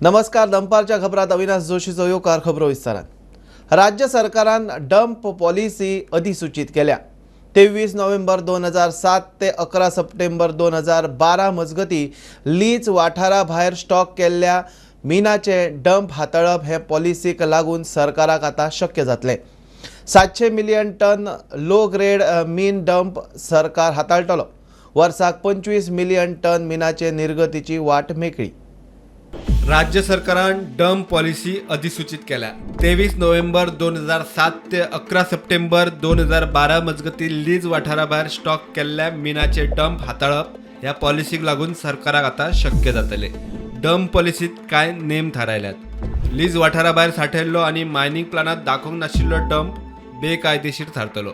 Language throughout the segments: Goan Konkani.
नमस्कार, दनपारच्या खबरात अविनाश जोशीचो येवकार. खबरो विस्तारान. राज्य सरकारान डंप पॉलिसी अधिसूचित केल्या. 23 नोव्हेंबर 2007 ते 11 सप्टेंबर 2012 मजगती लीज वाठारा भायर स्टॉक केल्ल्या मिनाचे डंप हाताळप हे पॉलिसीक लागून सरकाराक आतां शक्य जातलें. 700 मिलियन टन लो ग्रेड मीन डंप सरकार हाताळटलो. वर्साक 25 मिलियन टन मिनाचे निर्गतीची वाट मेकळी. राज्य सरकारान डंप पॉलिसी अधिसूचित केल्या. 23 नोव्हेंबर 2007 ते 11 सप्टेंबर 2012 मजगती लीज वाठारा भायर स्टॉक केल्ल्या मिनाचे डंप हाताळप ह्या पॉलिसीक लागून सरकाराक आतां शक्य जातले. डंप पॉलिसीत कांय नेम थारायल्यात. लीज वाठारा भायर सांठयल्लो आनी मायनिंग प्लानात दाखोवंक नाशिल्लो डंप बेकायदेशीर थारतलो.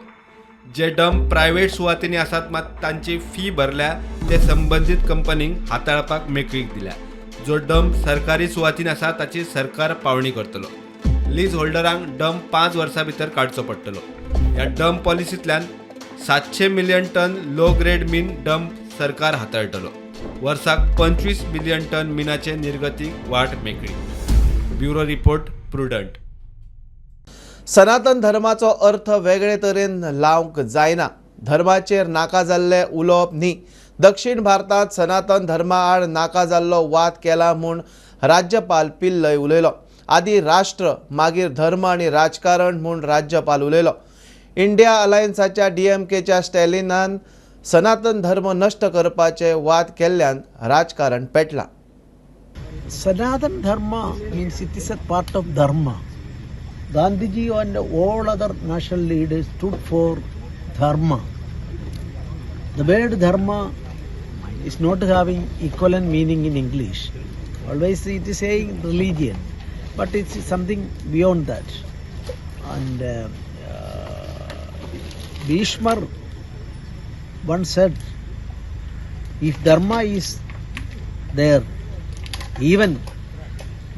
जे डंप प्रायव्हेट सुवातींनी आसात मात तांची फी भरल्या ते संबंदीत कंपनींक हाताळपाक मेकळीक दिल्या. जो डंप सरकारी सुवातीन आसा ताची सरकार पावणी करतलो. लीज होल्डरांक डंप 5 वर्सां भितर काडचो पडटलो. ह्या डंप पॉलिसींतल्यान 700 मिलियन टन लो ग्रेड मीन डंप सरकार हाताळटलो. वर्साक 25 मिलियन टन मिनाचे निर्गतीक वाट मेकळी. Bureau report, Prudent. सनातन धर्माचो अर्थ वेगळे तरेन लावंक जायना. धर्माचेर नाका जाल्लें उलोवप न्ही. दक्षिण भारतांत सनातन धर्मा आड नाका जाल्लो वाद केला म्हूण राज्यपाल पिल्लय उलयलो. आदी राष्ट्र, मागीर धर्म आनी राजकारण म्हूण राज्यपाल उलयलो. इंडिया अलायन्साच्या डीएमकेच्या स्टॅलिनान सनातन धर्म नश्ट करपाचे वाद केल्ल्यान राजकारण पेटलां. Sanatan Dharma means it is a part of Dharma. Gandhiji and all other national leaders stood for Dharma. The word Dharma is not having equivalent meaning in English. Always it is saying religion, but it's something beyond that. And Bhishmar once said, if Dharma is there, even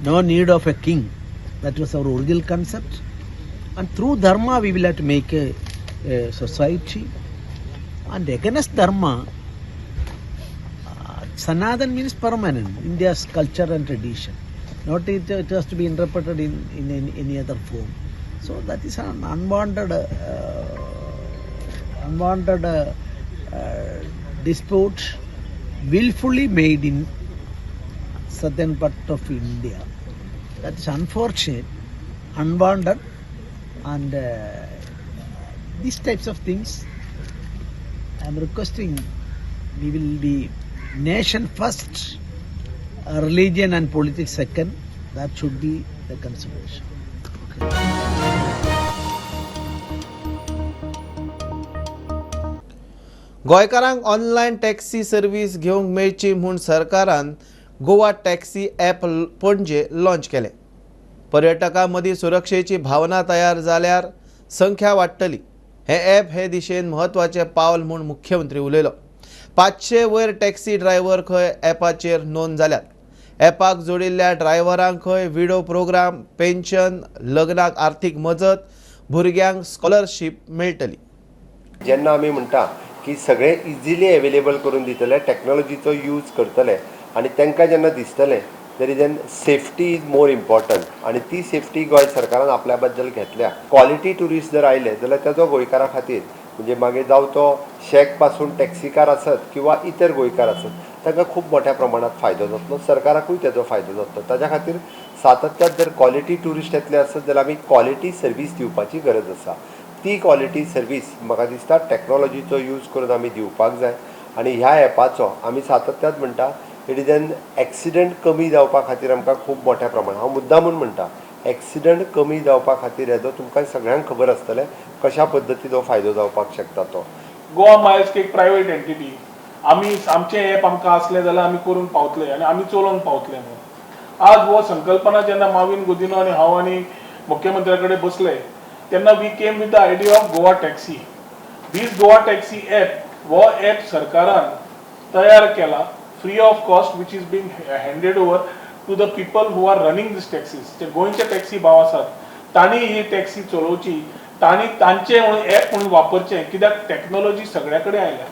no need of a king. That was our original concept. And through Dharma, we will have to make a society. And against Dharma, Sanatan means permanent, India's culture and tradition. Not it has to be interpreted in any other form. So that is an unwanted dispute willfully made in southern part of India. That is unfortunate, unwanted, and these types of things I am requesting, we will be nation first, religion and politics second. That should be the consideration. Okay. गोंयकारांक ऑनलायन टॅक्सी सर्वीस घेवंक मेळची म्हूण सरकारान Goa taxi app Panaji launch केलें. पर्यटकां मदीं सुरक्षेची भावना तयार जाल्यार संख्या वाडटली. हें ॲप हे दिशेन म्हत्वाचें पावल म्हूण मुख्यमंत्री उलयलो. 500 वयर टॅक्सी ड्रायव्हर खंय ॲपाचेर नोंद जाल्यात. ॲपाक जोडिल्ल्या ड्रायव्हरांक खंय विडो प्रोग्राम, पेन्शन, लग्नाक आर्थीक मजत, भुरग्यांक स्कॉलरशीप मेळटली. जेन्ना आमी म्हणटा की सगळें इजिली एवेलेबल करून दितले, टॅक्नोलॉजीचो यूज करतले आनी तांकां जेन्ना दिसतलें तरी then safety is more important आनी ती सेफ्टी गोंय सरकारान आपल्या बद्दल घेतल्या. क्वॉलिटी ट्युरिस्ट जर आयले जाल्यार ताजो गोंयकारा खातीर, म्हणजे मागीर जावं तो शॅक पासून टॅक्सीकार आसत किंवा इतर गोंयकार आसत, तांकां खूब मोठ्या प्रमाणात फायदो जातलो, सरकाराकूय ताजो फायदो जातलो. ताज्या खातीर सातत्यान जर क्वॉलिटी ट्युरिस्ट येतले आसत जाल्यार आमी क्वॉलिटी सर्वीस दिवपाची गरज आसा. ती क्वॉलिटी सर्वीस म्हाका दिसता टॅक्नोलॉजीचो यूज करून आमी दिवपाक जाय आनी ह्या एपाचो आमी सातत्यान म्हणटा, it is an accident कमी जावपा खातीर आमकां खूब मोठ्या प्रमाणात, हांव मुद्दामून म्हणटा, एक्सिडंट कमी जावपा खातीर हेजो तुमकां सगळ्यांक खबर आसतलें कशा पद्दतीन हो फायदो जावपाक शकता तो. गोवा मायल्स एक प्रायवेट एंटिटी. आमी आमचें एप आमकां आसलें जाल्यार आमी करूंक पावतले आनी आमी चलोवंक पावतले म्हणून. आज हो संकल्पना जेन्ना माविन गुदिनो आनी हांव आनी मुख्यमंत्र्या कडेन बसले तेन्ना we came with the idea of Goa Taxi. This Goa Taxi app, हो एप सरकारान तयार केला free of cost, which is being handed over to the people who are running these taxis. जे गोंयचे टॅक्सी भाव आसात तांणी ही टॅक्सी चलोवची, तांणी तांचे म्हणून एप म्हणून वापरचें, कित्याक टॅक्नोलॉजी सगळ्या कडेन आयल्या,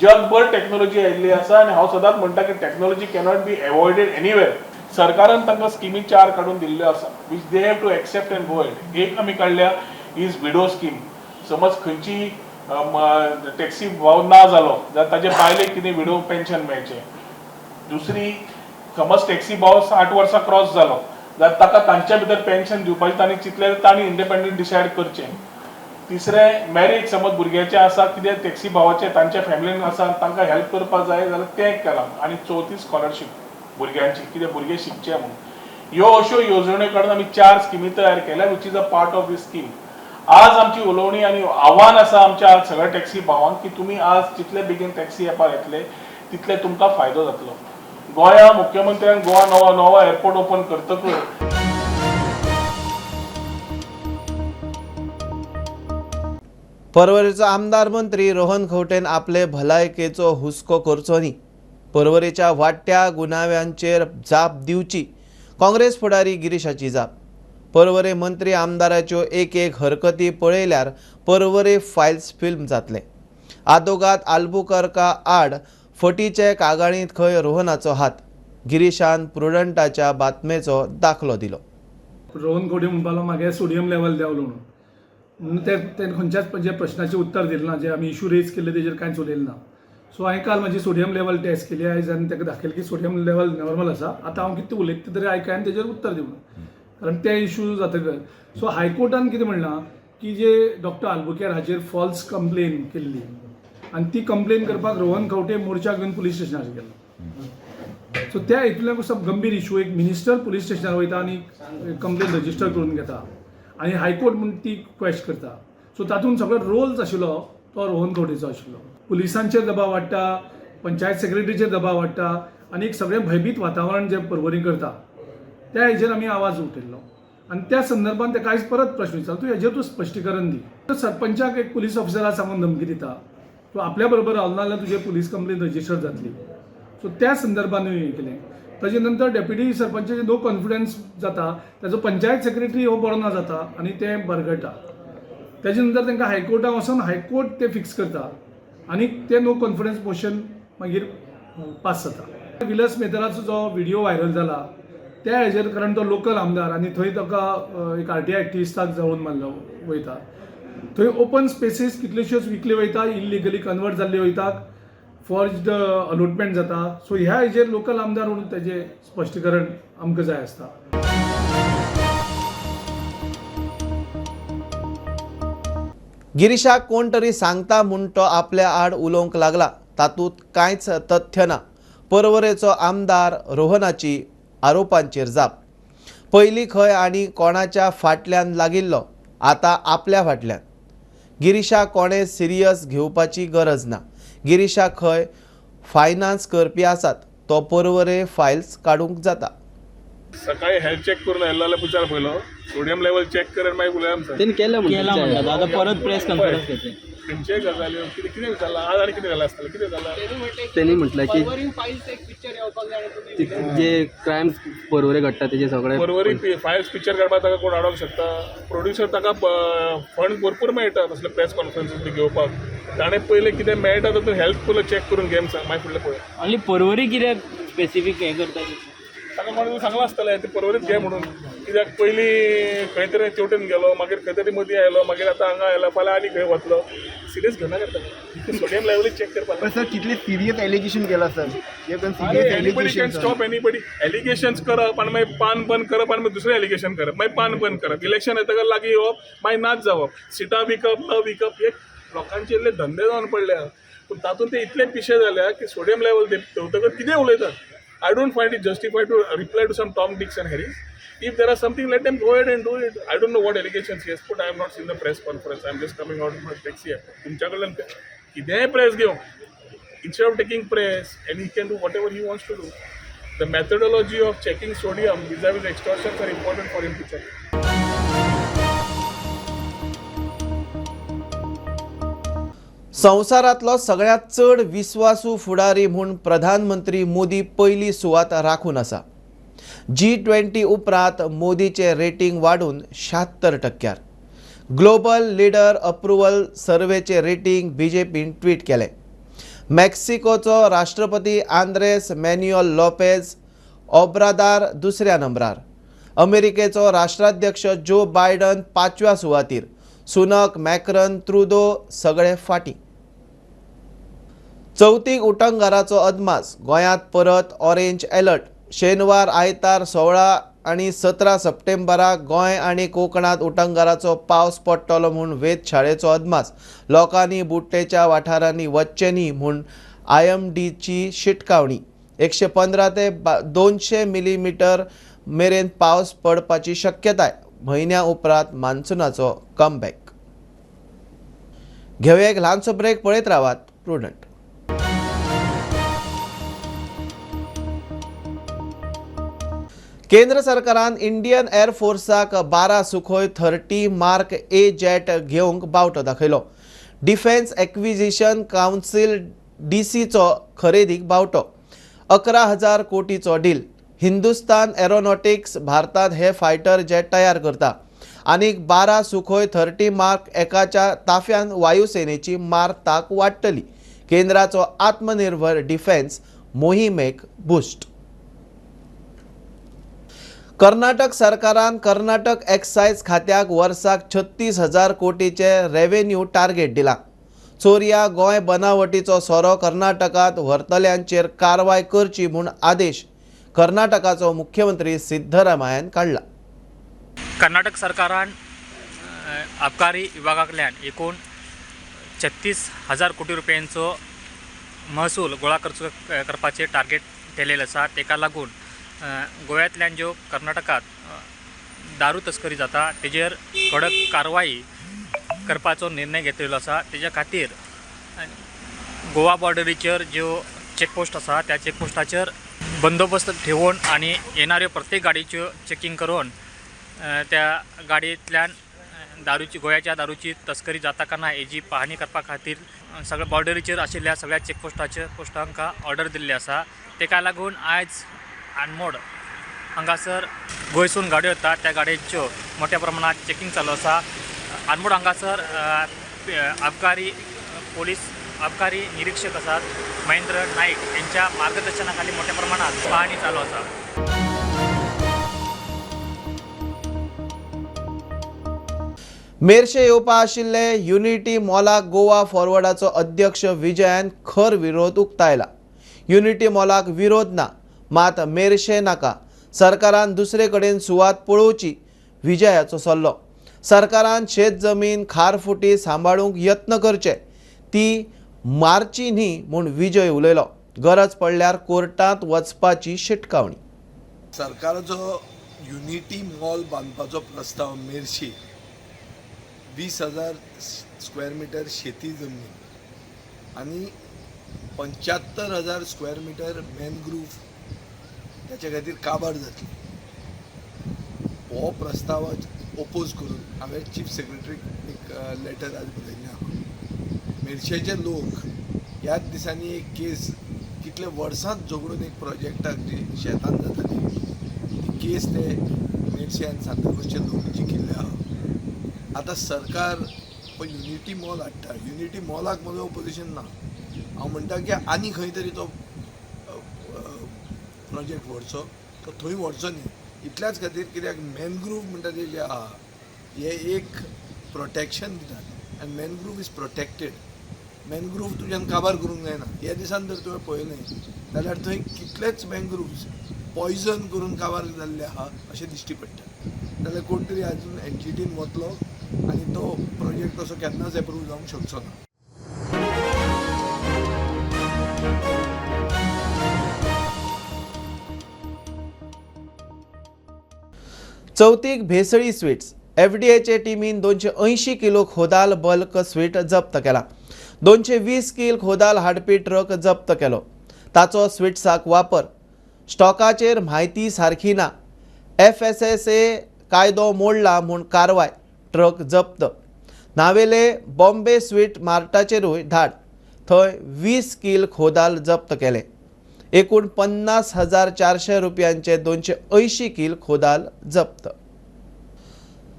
जगभर टॅक्नोलॉजी आयिल्ली आसा आनी हांव सदांच म्हणटा की technology cannot be avoided anywhere. सरकारान तांकां स्किमी 4 काडून दिल्ल्यो आसा which they have to accept and go ahead. एक आमी काडल्या is widow scheme. समज खंयची टॅक्सी भाव ना जालो जाल्यार ताजे बायलेक कितें विडो पेन्शन मेळचें. दुसरी, समज टॅक्सी भाव 60 वर्सां क्रॉस जालो जाल्यार ताका तांच्या भितर पेन्शन दिवपाचें तांणी चिंतलें, तांणी इंडिपेंडंट डिसायड करचें. तिसरें, मॅरेज समज भुरग्याचें आसा कितें टॅक्सी भावाचें तांच्या फॅमिलीन आसा तांकां हेल्प करपाक जाय जाल्यार तें केलां. आनी चवथी स्कॉलरशीप भुरग्यांची, कितें भुरगे शिकचे म्हणून. ह्यो अश्यो येवजण्यो काडून आमी 4 स्किमी तयार केल्या which is a part of this scheme. आज आमची उलोवणी आनी आव्हान आसा आमच्या आज सगळ्या टॅक्सी भावांक की तुमी आज जितले बेगीन टॅक्सी ॲपार येतले तितले तुमकां फायदो जातलो. गोंया मुख्यमंत्र्यान गोवा नवो नवो एअरपोर्ट ओपन करतकच पर्वरेचो आमदार मंत्री रोहन खंवटेन आपले भलायकेचो हुस्को करचो न्ही, पर्वरेच्या वाडट्या गुन्यांवांचेर जाप दिवची, काँग्रेस फुडारी गिरीशाची जाप. पर्वरे मंत्री आमदाराच्यो एक एक हरकती पळयल्यार पर्वरे फायल्स फिल्म जातलें. आदोगाद आल्बुकर्का आड फटीचे कागाळींत खंय रोहनाचो हात, गिरीशान प्रुडंटाच्या बातमेचो दाखलो दिलो. रोहन खंवटे म्हणपाक लागलो म्हागे सोडियम लेवल देंवलो म्हणून, म्हणून ते खंयच्याच जे प्रश्नाचें उत्तर दिलें ना, जे आमी इशू रेज केल्ले तेजेर कांयच उलयलें ना. सो हांवें काल म्हाजी सोडियम लेवल टेस्ट केली आयज आनी ताका दाखयलें की सोडियम लेवल नॉर्मल आसा. आतां हांव कितें उलयता तरी आयकाय आनी तेजेर उत्तर दिवं, कारण ते इशू जातकच. सो हायकोर्टान कितें म्हणलां की जे डॉक्टर आल्बुकेर हाचेर फॉल्स कंप्लेन केल्ली आनी ती कंप्लेन करपाक रोहन खंवटे मोर्चा घेवन पुलीस स्टेशनार गेलो. सो त्या हितूंतल्यान कसो गंभीर इशू, एक मिनिस्टर पुलीस स्टेशनार वयता आनी कंप्लेन रजिस्टर करून घेता आनी हायकोर्ट म्हूण ती क्वेश करता. सो तातूंत सगळो रोल्स आशिल्लो तो रोहन खंवटेचो आशिल्लो. पुलिसांचेर दबाव वाडटा, पंचायत सेक्रेटरीचेर दबाव वाडटा आनी एक सगळें भंयभीत वातावरण जें पर्वरी करता त्या हेजेर आमी आवाज उठयल्लो आनी त्या संदर्भात ताका आयज परत प्रश्न विचारलो, तूं हेजेर तूं स्पश्टीकरण दी. सरपंचाक एक पुलीस ऑफिसरा सांगून धमकी दिता, तूं आपल्या बरोबर रावलो ना जाल्यार तुजेर पुलीस कंप्लेन रजिस्टर जातली. सो त्या संदर्भानूय हें केलें. ताजे नंतर डेप्युटी सरपंचाचे नो कॉन्फिडन्स जाता, ताजो पंचायत सेक्रेटरी हो बरो ना जाता आनी तें बरगडटा. ताजे नंतर तांकां हायकोर्टान वचोन हायकोर्ट ते फिक्स करता आनी ते नो कॉन्फिडन्स मोशन मागीर पास जाता. विलस मेहतराचो जो व्हिडियो व्हायरल जाला त्या हेजेर, कारण तो लोकल आमदार आनी थंय ताका एक आरटीआय एक्टिविस्टाक जावन मारलो वयता, थंय ओपन स्पेसीस कितल्योश्योच विकल्यो वयता, इलिगली कन्वर्ट जाल्ल्यो वयता, फॉर्ज्ड अलॉटमेंट जाता. सो ह्या हेजेर लोकल आमदार म्हणून तेजें स्पश्टीकरण आमकां जाय आसता. गिरीशाक कोण तरी सांगता म्हूण तो आपल्या आड उलोवंक लागला, तातूंत कांयच तथ्य ना. पर्वरेचो आमदार रोहनाची आरोपांचेर जाप. पयलीं खंय आनी कोणाच्या फाटल्यान लागिल्लो, आतां आपल्या फाटल्यान. गिरीशाक कोणें सिरियस घेवपाची गरज ना. गिरीशाक खंय फायनान्स करपी आसात, तो पर्वरे फायल्स काडूंक जाता. सकाळी हेल्थ चॅक करून आयलो जाल्यार विचार पयलो, सोडियम लेवल चॅक कर आनी मागीर उलया आमकां. तेणी केलें म्हणटा, आतां परत प्रेस कॉन्फरन्स घेतली. खंयचे गजाली कितें कितें विचारलां आज आनी कितें जालें आसतलें, कितें जालां तेणी म्हटलें की जे क्रायम्स पर्वरे घडटा तेजे सगळे पर्वरी फायल्स पिक्चर काडपाक ताका कोण आडोवंक शकता? प्रोड्युसर ताका फंड भरपूर मेळटा तसले प्रेस कॉन्फरन्सीस बी घेवपाक. ताणें पयलें कितें मेळटा तातूंत हेल्थ पयलो चॅक करून घे मागीर फुडलें पळय. आनी पर्वरी कित्याक स्पेसिफीक हें करता ताका कोणें सांगलां आसतलें तें पर्वरीच घे म्हणून, कित्याक पयलीं खंय तरी तेवटेन गेलो, मागीर खंय तरी मदीं आयलो, मागीर आतां हांगा आयलो, फाल्यां आनी खंय वतलो. सिरियस घेवनाका ताका, सोडियम लेवलूय चॅक करपाक. पण सर कितले सिरियस एलिगेशन केला sir? Anybody can stop anybody. Allegations करप आनी मागीर पान बंद करप आनी मागीर दुसरें एलिगेशन करप, मागीर पान बंद करप, इलेक्शन येतकच लागीं येवप, मागीर नाच जावप, सिटां विकप न विकप, हे लोकांचे इल्ले धंदे जावन पडल्या. पूण तातूंत ते इतले पिशे जाल्या की सोडियम लेवल देंवतकच कितें उलयतात. I don't find it justified to reply to some Tom, Dicks and Harrys. If there are something, let them go ahead and do it. I don't know what allegations he has put. I have not seen the press conference. I am just coming out from a taxi app. तुमच्या कडल्यान कितेंय प्रेस घेवं, instead of taking press, and he can do whatever he wants to do. The methodology of checking sodium vis-a-vis extortions are important for him to check. संवसारांतलो सगळ्यांत चड विस्वासू फुडारी म्हूण प्रधानमंत्री मोदी पयली सुवात राखून आसा. G20 उपरांत मोदीचें रेटींग वाडून 76%. ग्लोबल लिडर अप्रुव्हल सर्वेचें रेटींग बीजेपीन ट्वीट केलें. मेक्सिकोचो राष्ट्रपती आंद्रेस मॅन्युअल लोपेज ओब्रादार दुसऱ्या नंबरार. अमेरिकेचो राष्ट्राध्यक्ष Joe Biden 5व्या सुवातीर. Sunak, Macron, Trudeau सगळे फाटीं. चवथीक उटंगाराचो अदमास. गोंयांत परत ऑरेंज अलर्ट. शेनवार, आयतार 16 आनी 17 सप्टेंबराक गोंय आनी कोकणांत उटंगाराचो पावस पडटलो म्हूण वेधशाळेचो अदमास. लोकांनी बुडटेच्या वाठारांनी वचचें न्ही म्हूण IMDची शिटकावणी. 115 ते 200 मिलीमिटर मेरेन पावस पडपाची शक्यताय. म्हयन्या उपरांत मान्सूनाचो कमबॅक. घेवया एक ल्हानसो ब्रेक. पळयत रावात प्रुडंट. केंद्र सरकारान इंडियन एअरफोर्साक 12 सुखोय 30 मार्क ए जेट घेवंक बावटो दाखयलो. डिफेन्स एक्विजिशन कावन्सील DCचो खरेदीक बावटो. 11,000 कोटीचो डील. हिंदुस्तान एरोनॉटिक्स भारतांत हे फायटर जेट तयार करता. आनीक 12 सुखोय 30 मार्क एकाच्या ताफ्यान वायुसेनेची मार ताक वाडटली. केंद्राचो आत्मनिर्भर डिफेन्स मोहिमेक बुस्ट. कर्नाटक सरकारान कर्नाटक एक्सायज खात्याक वर्साक 36,000 कोटीचे रेव्हेन्यू टार्गेट दिला. चोरया गोंय बनावटीचो सोरो कर्नाटकांत व्हरतल्यांचेर कारवाय करची म्हूण आदेश कर्नाटकाचो मुख्यमंत्री सिद्धरामय्यान काडला. कर्नाटक सरकारान आबकारी विभागांतल्यान एकूण 36,000 कोटी रुपयांचो महसूल गोळा करपाचें टार्गेट केलेलें आसा. ताका लागून गोव्यांतल्यान ज्यो कर्नाटकांत दारू तस्करी जाता तेजेर कडक कारवाई करपाचो निर्णय घेतिल्लो आसा. तेज्या खातीर गोवा बॉर्डरीचेर ज्यो चॅकपोस्ट आसा त्या चॅकपोस्टाचेर बंदोबस्त ठेवून आनी येणाऱ्यो प्रत्येक गाडयेच्यो चॅकिंग करून त्या गाडयेंतल्यान दारूची गोव्याच्या दारूची तस्करी जाता काय ना हेजी पाहणी करपा खातीर सगळ्या बॉर्डरीचेर आशिल्ल्या सगळ्या चॅकपोस्टाचेर पोस्टांकां ऑर्डर दिल्ली आसा. तेका लागून आयज आनमोड हांगासर गोंयसून गाडयो येता त्या गाडयेच्यो मोठ्या प्रमाणात चॅकिंग चालू आसा. आनमोड हांगासर आबकारी पोलीस आबकारी निरीक्षक आसात महेंद्र नाईक यांच्या मार्गदर्शनाखाली मोठ्या प्रमाणात पाहणी चालू आसा. मेरशे येवपा आशिल्ले युनिटी मॉलाक गोवा फॉरवर्डाचो अध्यक्ष विजयान खर विरोध उक्तायला. युनिटी मॉलाक विरोध ना, मात मेरशे नाका. सरकारान दुसरे कडेन सुवात पळोवची विजयाचो सल्लो. सरकारान शेत जमीन खारफुटी सांबाळूंक यत्न करचे, ती मारची न्ही म्हूण विजय उलयलो. गरज पडल्यार कोर्टांत वचपाची शिटकावणी. सरकाराचो युनिटी मॉल बांदपाचो प्रस्ताव मेरशे 20,000 स्क्वेअर मिटर शेती जमनीन आनी 75,000 स्क्वेअर मिटर मॅनग्रूव त्याच्या खातीर काबार जातली. हो प्रस्ताव ओपोज करून हांवें चीफ सेक्रेटरीक एक लेटर आज बरयल्लें आहा. मेरशेचे लोक ह्याच दिसांनी एक केस कितले वर्सांच झगडून एक प्रोजेक्टाक जी शेतान जाताली ती केस ते मेरशे आनी सांताक्रूजचे लोक जिखिल्ले आहा. आतां सरकार युनिटी मॉल हाडटा. युनिटी मॉलाक म्हजो ओपोजिशन ना. हांव म्हणटा की आनी खंय तरी तो प्रोजेक्ट व्हरचो, तो थंय व्हरचो न्ही. इतल्याच खातीर कित्याक मॅनग्रूव म्हणटा ते जे आहा हे एक प्रोटेक्शन दितात आनी मॅनग्रूव is protected. Mangrove तुज्यान काबार करूंक जायना. ह्या दिसान जर तुवें पळयलें जाल्यार थंय कितलेच मॅनग्रूव्स पॉयजन करून काबार जाल्ले आहा अशें दिश्टी पडटा. जाल्यार कोण तरी आजून एनजीटीन वतलो आनी तो प्रोजेक्ट तसो केन्नाच एप्रूव जावंक शकचो ना. चवथीक भेसळी स्वीट्स. एफडीएचे टिमीन 280 किलो खोदाल बल्क स्वीट जप्त केला. 220 किल खोदाल हाडपी ट्रक जप्त केलो. ताचो स्वीट्साक वापर. स्टॉकाचेर म्हायती सारकी ना. FSSA कायदो मोडला म्हूण कारवाय. ट्रक जप्त. नावेले बॉम्बे स्वीट मार्टाचेरूय धाड. थंय 20 किल खोदाल जप्त केले. एकूण 50,400 रुपयांचे 280 किल खोदाल जप्त.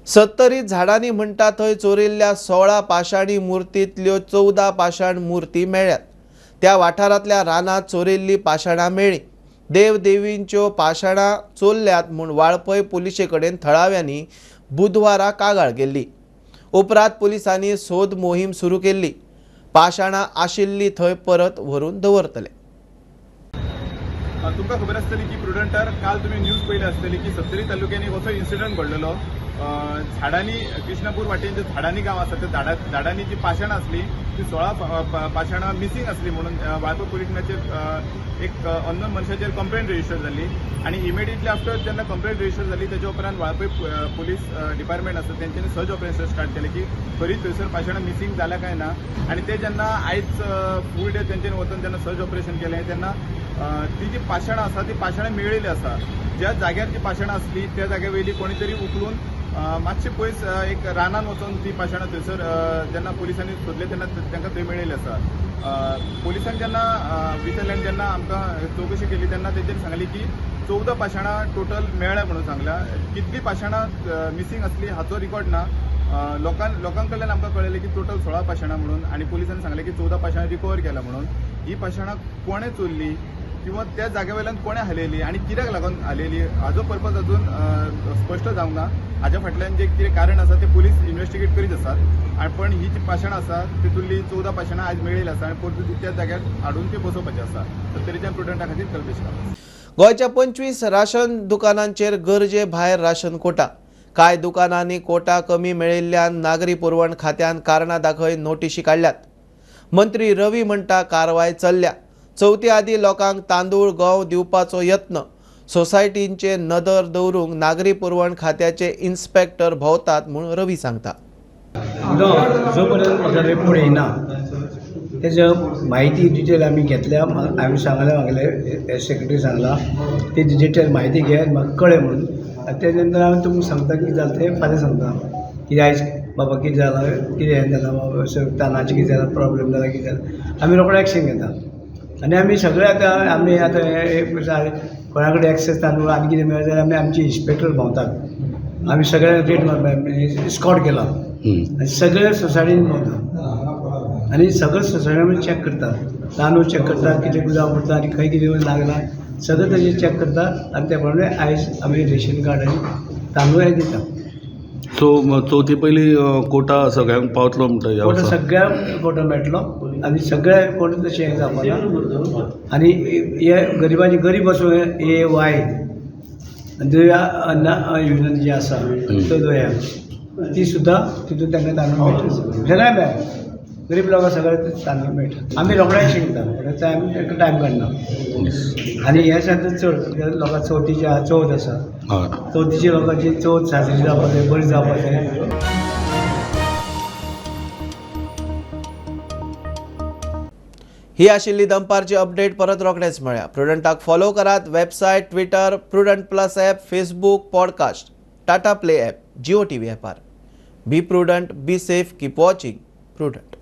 70 झाडांनी म्हणटा थंय चोरिल्ल्या 16 पाशाणी मूर्तींतल्यो 14 पाशाण मूर्ती मेळ्ळ्यात. त्या वाठारांतल्या रानांत चोरिल्ली पाशाणां मेळ्ळीं. देवदेवींच्यो पाशाणां चोरल्यात म्हूण वाळपय पुलिशे कडेन थळाव्यांनी बुधवारा कागाळ केल्ली. उपरांत पुलिसांनी सोद मोहीम सुरू केल्ली. पाशाणां आशिल्ली थंय परत व्हरून दवरतले. तुमकां खबर आसतली की प्रुडंटार काल तुमी न्यूज पळयली आसतली की सत्तरी तालुक्यांनी असो इन्सिडंट घडलेलो. झाडांनी कृष्णापूर वाटेन जे झाडांनी गांव आसा त्या झाडांनी जी पाशाणां आसली ती 16 पाशाणां मिसिंग आसली म्हणून वाळपय पुलीस स्टेशनाचेर एक अननोन मनशाचेर कंप्लेन रजिस्टर जाली आनी इमिडिएटली आफ्टर जेन्ना कंप्लेन रजिस्टर जाली तेच्या उपरांत वाळपय पुलीस डिपार्टमेंट आसा तेंच्यांनी सर्च ऑपरेशन स्टार्ट केलें की खरीच थंयसर पाशाणां मिसिंग जाल्या काय ना. आनी ते जेन्ना आयज फूल डे तेंच्यांनी वचून जेन्ना सर्च ऑपरेशन केलें तेन्ना ती जी पाशाणां आसा ती पाशाणां मेळिल्ली आसा. ज्या जाग्यार जी पाशाणां आसली त्या जाग्या वयली कोणी तरी उखलून मातशे पयस एक रानान वचून ती पाशाणां थंयसर जेन्ना पुलिसांनी सोदले तेन्ना तांकां थंय मेळिल्ली आसा. पुलिसांनी जेन्ना विचारलें जेन्ना आमकां चवकशी केली तेन्ना तेंच्यांनी सांगली की 14 पाशाणां टोटल मेळ्ळ्या म्हणून सांगला. कितली पाशाणां मिसिंग आसली हाचो रिकॉर्ड ना. लोकां कडल्यान आमकां कळ्ळें की टोटल 16 पाशाणां म्हणून आनी पुलिसांनी सांगलें की 14 पाशाणां रिकवर केला म्हणून. ही पाशाणां कोणें चोरली किंवा त्या जाग्या वयल्यान कोणें हालयली आनी कित्याक लागून हालयली हाजो पर्पज अजून स्पश्ट जावंक ना. हाज्या फाटल्यान जें कितें कारण आसा तें पुलीस इन्वेस्टिगेट करीत आसात. आनी पण ही जी पाशाणां आसा तितूंतली 14 पाशाणां आयज मेळिल्ली आसा आनी परतून ती त्या जाग्यार हाडून ती बसोवपाची आसा. सत्तरीच्यान प्रुडंटा खातीर कल्पेश कामत. गोंयच्या 25 राशन दुकानांचेर गरजे भायर राशन कोटा. कांय दुकानांनी कोटा कमी मेळिल्ल्यान नागरी पुरवण खात्यान कारणां दाखय नोटिशी काडल्यात. मंत्री रवी म्हणटा कारवाय चल्ल्या. चवथी आदी लोकांक तांदूळ गंव दिवपाचो यत्न. सोसायटींचे नदर दवरूंक नागरी पुरवण खात्याचे इन्स्पेक्टर भोंवतात म्हूण रवी सांगता. जो पर्यंत म्हाका रिपोर्ट येना तेजो म्हायती डिटेल आमी घेतल्या. हांवें सांगलें म्हागेले सेक्रेटरी सांगला ती डिटेल म्हायती घे म्हाका कळ्ळें म्हणून. आनी तेजे नंतर हांव तुमकां सांगता कितें जालें तें फाल्यां सांगता. कितें आयज बाबा कितें जालां कितें हें जालां बाबा तांदळाचें कितें जालां प्रॉब्लम जाला कितें जालां आमी रोखडो एक्शन घेता. आनी आमी सगळे आतां आमी आतां कोणा कडेन एक्सेस तांदूळ आनी कितें मेळटा जाल्यार आमी आमचे इन्स्पेक्टर भोंवतात. आमी सगळे रेट मारपा स्कॉट केला आनी सगळे सोसायटीन भोंवता आनी सगळे सोसायटी आमी चॅक करता. तांदूळ चॅक करता कितें गुदांव पडटा आनी खंय कितें लागला सगळें तेजें चॅक करता आनी त्या प्रमाणे आयज आमी रेशन कार्ड आनी तांदूळ हे दिता. सो चवथी पयलीं कोटा सगळ्यांक पावतलो म्हणटा? कोटा सगळ्यांक कोटा मेळटलो आनी सगळ्या कोटा तशें हें जावपाना. आनी हे गरिबांचे गरीब आसूं ए वाय दुया अन्न योजना जी आसा अंत्योदया ती सुद्दां तितून तांकां तांदूळ मेळटा. सगळ्यांक मेळटा गरीब लोकांक सगळें तांदूळ मेळटा. आमी रोखडे एक्शन घेता टायम तांकां टायम काडना. आनी हे सांगता चड लोकां चवथीची चवथ आसा चवथीची लोकांची चवथ साजरी जावपाक जाय बरी जावपाक जाय. ही आशिल्ली दनपारची अपडेट. परत रोखडेच मेळया. प्रुडंटाक फॉलो करात. Website, Twitter, Prudent plus app, Facebook, podcast, Tata play app, Jio TV ॲपार. Be prudent, be safe, keep watching Prudent.